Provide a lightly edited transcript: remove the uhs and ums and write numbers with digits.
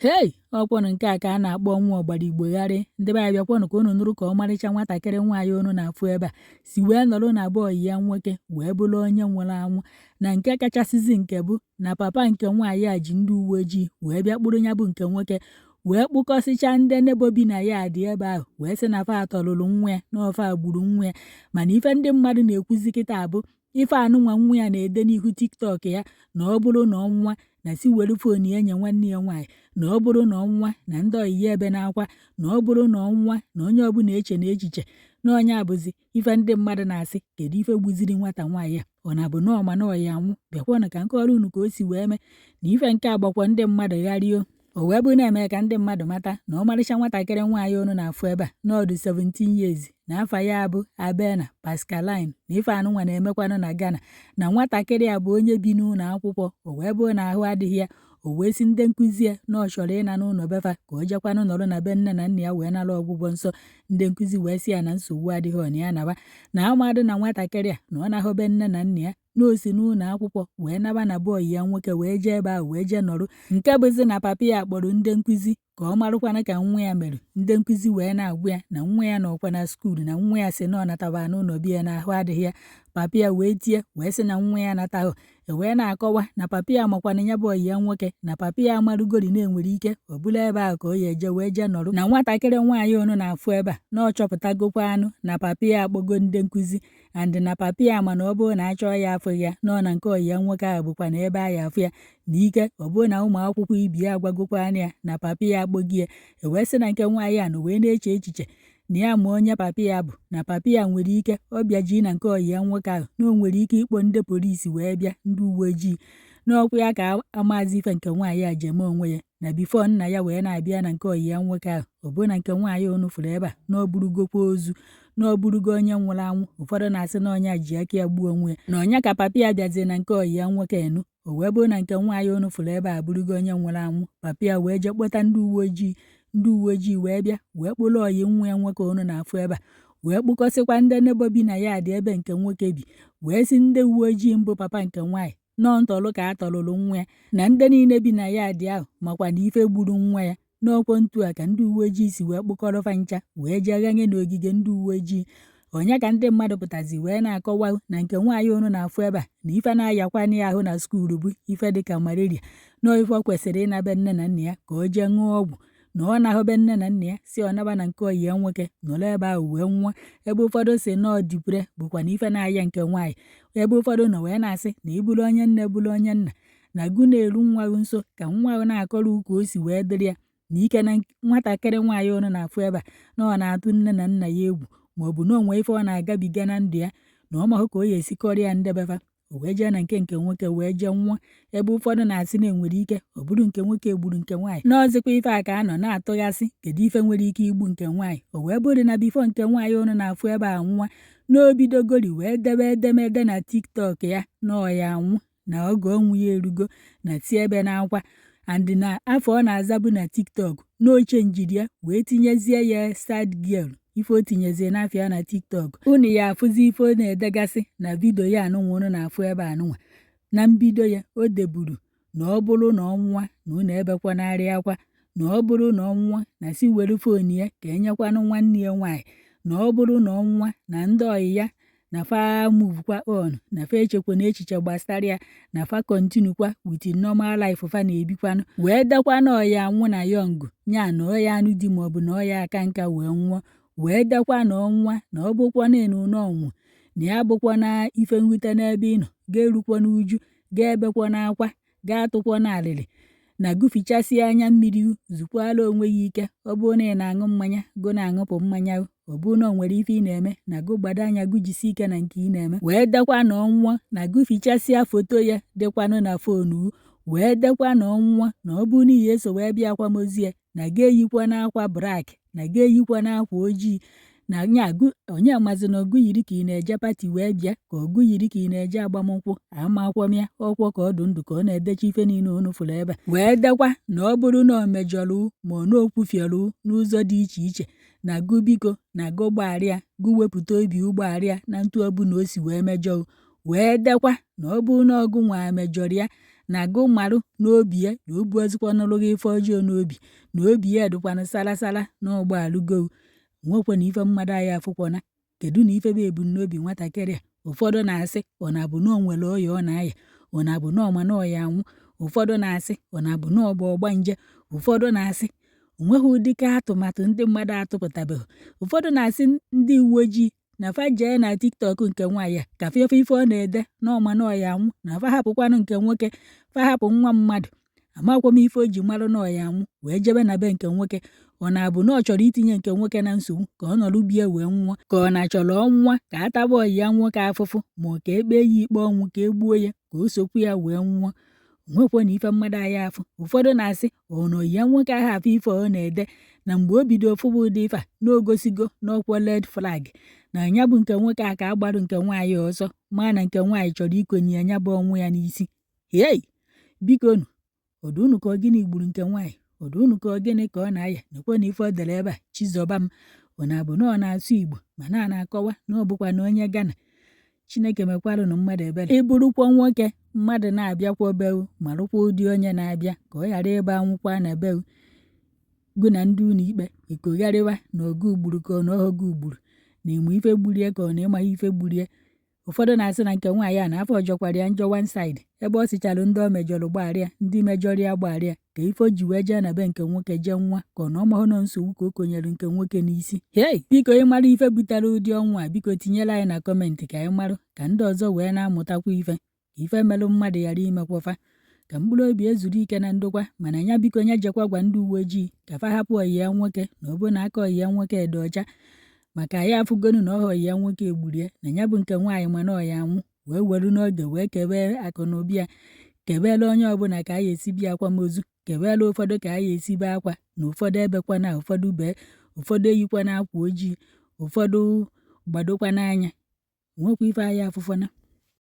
Hei, ọkwọnụ nke a ka a na-akpọ ọnwụ ọgbara Igbo gharị. Ndị be anyị, bịakwanụ ka unu nụrụ ka ọmarịcha nwatakịrị nwaanyị unu na-afụ ebe a si wee nọrọ na be ọyị ya nwoke wee bụrụ onye nwụrụ anwụ. Na nke kachasịzi nke bụ na papa nke nwaanyị a ji ndị uwe ojii wee bịa kpụrụ ya bụ nke nwoke, wee kpụkọsịcha ndị neighbour bi na ya dị ebe ahụ, wee sị na fa atọrụrụ nwa ya, na ọ fa gburu nwa ya. Mana ife ndị mmadụ na-ekwuzi kịta bụ ife anụnwa nwa ya na-ede n'ihu TikTok ya, na ọ bụrụ na ọ nwa na si were phone ya nye nwanne ya nwaanyị, na ọ bụrụ na ọ nwa na ndị ọyị ya ebe na-akwa, na ọ bụrụ na ọ nwa na onye ọbụla eche na echiche na onye abụzi ife ndị mmadụ na-asị, kedu ife gbuziri nwata nwaanyị a? Ọ na-abụ na ọma na ọya anwụ? Bịakwanụ ka nke ọrụ unu ka o si wee mee na ife nke agbakwa ndị mmadụ gharịo. O wee bụrụ na-eme ka ndị mmadụ mata na ọmarịcha nwatakịrị nwaanyị unu na-afụ ebe a n'ọdụ 17 years, na afa ya bụ Abena Pascaline, na ife anụnwa na-emekwanụ na Ghana, na nwatakịrị a bụ onye bi n'ụlọ akwụkwọ. O wee bụrụ na ahụ adịghị ya, o wee si ndị nkụzi ya na ọ chọrọ ịna n'ụlọ befa ka o jekwanụ nọrọ na be nne na nna ya wee nara ọgwụgwọ nsọ. Ndị nkụzi wee sị ya na nsogbu adịghị, ọ na ya naba, na amadụ na nwatakịrị a na ọ nahụ be nne na nna ya, na o si n'ụlọ akwụkwọ wee naba na be ọyị ya nwoke, wee jee ebe ahụ wee jee nọrọ. Nke bụzi na papa ya kpọrọ ndị nkụzi ka ọ marụkwana ka nwa ya mere. Ndị nkụzi wee na-agwa ya na nwa ya nọkwa na school, na nwa ya sị na ọ nataba n'ụlọ bi ya na ahụ adịghị ya. Papa ya wee tie wee sị na nwa ya anatahụ. E wee na-akọwa na papa ya makwana ya bụ ọyị ya nwoke, na papa ya amarụgori na-enwere ike ọ bụla ebe ahụ ka ọ ya eje wee jee nọrọ. Na nwatakịrị nwaanyị unu na-afụ ebe a na ọ chọpụtagokwa anụ na papa ya akpọgo ndị nkụzi, and na papa ya ma na ọ bụrụ na achọọ ya afụghị ya nọ na nke ọyị ya nwoke ahụ bụkwa na ebe a ya afụ ya. Na ike ọ bụrụ na ụmụ akwụkwọ ibi ya agwagokwa ya na papa ya akpọgo ya. E wee sị na nke nwaanyị a nọ wee na-eche echiche na ya ma onye papa ya bụ, na papa ya nwere ike ọ bịa ji na nke ọyị ya nwoke ahụ, na o nwere ike ịkpọ ndị polisi wee bịa, ndị uwe ojii, n'ọkwa ya ka amazi ife nke nwaanyị a ji eme onwe ya. Na before nna ya wee na-abịa na nke ọyị ya nwoke ahụ, ọ bụrụ na nke nwaanyị unu fụrụ ebe a na ọ bụrụgokwa ozu, na ọ bụrụgo onye nwụrụ anwụ. Ụfọdụ na-asị na onye ji aka ya gbuo onwe ya, na onye ka papa ya bịazie na nke ọyị ya nwoke enu. O wee bụrụ na nke nwaanyị unu fụrụ ebe a bụrụgo onye nwụrụ anwụ. Papa ya wee jee kpọta ndị uwe ojii. Ndị uwe ojii wee bịa wee kpụrụ ọyị nwa ya nwoke unu na-afụ ebe a, wee kpụkọsịkwa ndị neighbour bi na ya dị ebe nke nwoke bi, wee sị ndị uwe ojii mbụ papa nke nwaanyị nọọ ntọlụ ka a tọrụrụ nwa ya, na ndị niile bi na ya dị ahụ makwa na ife gburu nwa ya. N'ọkwọ ntu a ka ndị uwe ojii si wee kpụkọrọ fa ncha wee jee ghanye n'ogige ndị uwe ojii. Onye ka ndị mmadụ pụtazi wee na-akọwa na nke nwaanyị unu na-afụ ebe a na ife na-ayakwana ya ahụ na school bụ ife dịka malaria, na ife ọ kwesịrị ịnabe nne na nna ya ka o jee ṅụọ ọgwụ, na ọ nahụbe nne na nna ya si ọ naba na nke ọyị ya nwoke nọrọ ebe ahụ wee nwụọ. Ebe ụfọdụ si na ọ dipre bụkwa na ife na-aya nke nwaanyị. Ebe ụfọdụ nọ wee na-asị na ị bụrụ onye nne, bụrụ onye nna, na gụ na-eru nwa gị nso ka nwa gị na-akọrọ ka o si wee dịrị ya. Na ike na nwatakịrị nwaanyị unu na-afụ ebe a na ọ na-atụ nne na nna ya egwu, ma ọ bụ na o nwee ife ọ na-agabiga na ndụ ya, na ọ mahụ ka ọ ya esikọrọ ya ndebefa, o wee jee na nke nwoke wee jee nwụọ. Ebe ụfọdụ na-asị na enwere ike ọ bụrụ nke nwoke gburu nke nwaanyị. N'ọzịkwa ife a ka a nọ na-atụghasị kedu ife nwere ike igbu nke nwaanyị. O wee bụrụ na before nke nwaanyị unu na-afụ ebe a nwa, na obidogori wee debe edemede na TikTok ya na ọ ya anwụ, na oge ọnwụ ya erugo, na tie ebe na-akwa, and na afọ ọ na-azabu na TikTok na oche njiri ya wee tinyezie ya sad girl. Ife o tinyezie n'afọ ya na TikTok, unu ya afụzi ife ọ na-edegasị na video ya anụnwa unu na-afụ ebe anụnwa. Na mbido ya o deburu na ọ bụrụ na ọ nwa na unu ebekwanarị akwa, na ọ bụrụ na ọ nwa na si were phone ya ka enyekwanụ nwanne ya nwaanyị, na ọ bụrụ na ọ nwa na ndị ọyị ya na fa move kwa on, na fa echekwa na echiche gbasara ya, na fa continue kwa with normal life fa na-ebikwanụ. Wee dekwa na ọya anwụ na young nya, na ọya anụ di maọbụ na ọya aka nka wee nwụọ. Wee dekwa na ọnwa na ọ bụkwa na ịnụ n'ọnwụ na ya bụkwa na ife mwute n'ebe ị nọ, ga-erukwa n'uju, ga-ebekwa n'akwa, ga-atụkwa n'alịlị, na gụfichasịa anya mmiri, zukwala onwe ya ike. Ọ bụrụ na ị na-aṅụ mmanya, gụ na-aṅụpụ mmanya. Ọ bụrụ na o nwere ife ị na-eme, na gụ gbado anya, gụ jisi ike na nke ị na-eme. Wee dekwa na ọnwụọ na gụfichasịa foto ya dịkwanụ na phone. Wee dekwa na ọnwụọ na ọ bụrụ na ihe eso wee bịa akwamozu ya, na ga-eyikwa n'akwa black, na ga-eyikwa n'akwa ojii, na nya onye mazi na ọgụ yiri ka ị na-eje party wee bịa, ka ọgụ yiri ka ị na-eje agbamnkwụ amakwọm ya ọkwọ ka ọ dụ ndụ ka ọ na-edecha ife niile unu fụrụ ebe a. Wee dekwa na ọ bụrụ na ọ mejọrọ ma ọ na okwufiọrọ n'ụzọ dị iche iche, na gụ biko na gụ gbagharịa, gụ wepụta obi ụgbọgharịa na ntu ọbụla o si wee mejọ. Wee dekwa na ọ bụrụ na ọgụ nwa mejọrọ ya, Na gụ marụ n'obi ya na o buozikwanụrụ gị ife ọjọọ n'obi, na obi ya dịkwanụ sara sara na ọgbaalụgo nwekwana ife mmadụ anyị afụkwana. Kedu na ife bụ ebumnobi nwatakịrị a? Ụfọdụ na-asị ọ na-abụ na o nwere ọya ọ na-aya, ọ na-abụ na ọ ma na ọ ya anwụ. Ụfọdụ na-asị ọ na-abụ na ọ bụ ọgbanje. Ụfọdụ na-asị onweghị ụdịka atụmatụ ndị mmadụ atụpụtabeghị. Ụfọdụ na-asị ndị uwe ojii na fa jee na TikTok nke nwaanyị a ka fa ife ọ na-ede na ọma na ọ ya anwụ, na fa hapụkwanụ nke nwoke, fa hapụ nwa mmadụ. Amakwa m ife o ji marụ na ọ ya anwụ wee jebe na be nke nwoke. Ọ na-abụ na ọ chọrọ itinye nke nwoke na nsogbu ka ọ nọrọ bie wee nwụọ, ka ọ na-achọrọ ọnwụnwa ka a taba ọyị ya nwoke afụfụ, ma ọ ka ekpe ya ikpe ọnwụ ka e gbuo ya ka o sokwu ya wee nwụọ. Onwekwa na ife mmadụ anyị afụ. Ụfọdụ na-asị ọ na ọyị ya nwoke ahụ afụ ife ọ na-ede na mgbe o bido fụba ụdị ife a na ogosigo n'ọkwa red flag na ya bụ nke nwoke a ka agbarụ nke nwaanyị ọzọ, maa na nke nwaanyị chọrọ ikonye ya nya bụ ọnwụ ya n'isi. Hei, bikonu, ọdụ unu ka ọ gịnị gburu nke nwaanyị? Ọdụ unu ka ọ gịnị ka ọ na-aya? Nekwe na ife ọ dere ebe a, Chizọba m. Ọ na-abụ na ọ na-asụ Igbo mana a na-akọwa na ọ bụkwa na onye Ghana. Chineke mekwarụnụ mmadụ ebere. Ị bụrụkwa nwoke, mmadụ na-abịakwa beu, marụkwa ụdị onye na-abịa ka ọ ghara ịba anwụkwa na beu gụ na ndị ụlọ ikpe ekogharịwa na ọgụ gburu ka ọ na ọghọgụ gburu, na ịmụ ife gburie ka ọ na ịmaghị ife gburie. Ụfọdụ na-asị na nke nwaanyị a na afọ jọkwara ya njọ one side, ebe ọ sịchalụ ndị o mejọrọ gbaghara ya, ndị mejọrọ ya gbaghara ya, ka ife o ji wee jee na be nke nwoke jee nwa, ka ọ na ọmahụ nọ nsogbu ka o konyere nke nwoke n'isi. Hei, biko, ị mara ife butere ụdị ọnwụ a, biko tinyere anyị na comment ka anyị marụ, ka ndị ọzọ wee na-amụtakwa ife, ka ife melụ mmadụ ghara imekwafa, ka mkpụrụ obi ezuru ike na ndokwa. Mana ya biko, nya jekwa gwa ndị uwe ojii ka fa hapụ ọyị ya nwoke, na ọ bụ na aka ọyị ya nwoke dị ọcha, maka ya afụgonu na ọha ọyị ya nwoke egburu ya, na ya bụ nke nwaanyị mana ọ ya anwụ wee weru n'oge wee kebe akụ na ụba ya, kebere onye ọbụla ka a ya esi bịa akwamozu, kebere ụfọdụ ka a ya esi bee akwa, na ụfọdụ ebekwana, ụfọdụ bee, ụfọdụ eyikwana akwa ojii, ụfọdụ gbadokwa n'anya. Nwekwa ife anyị afụfọna.